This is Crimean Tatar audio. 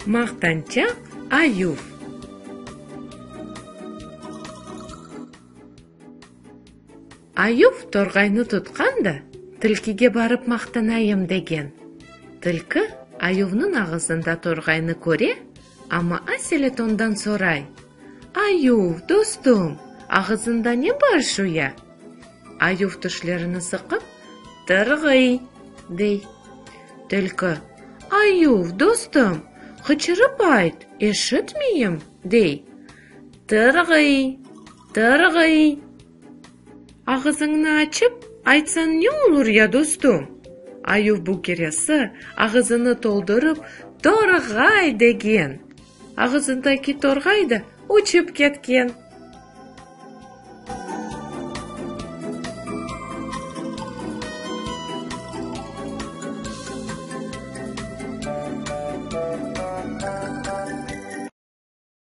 Maqtançaq ayuv. Ayuv torğaynı tutqan da, tilkige barıp maqtanayım degen. Tilki ayuvnıñ ağızında torğaynı köre, amma aselet ondan soray, Ayuv, dostum, ağızında ne bar şu ya? Ayuv tişlerini sıqıp, Tırğıy! dey. Tilki, Ayuv, dostum, qıçırıp ayt, eşitmeyim, dey. Tırğıy! Tırğıy! Ağızıñnı açıp, aytsañ ne olur ya, dostum? Ayuv bu keresi ağızını toldurıp, Torğay! degen. Ağızındaki torğay da uçıp ketken.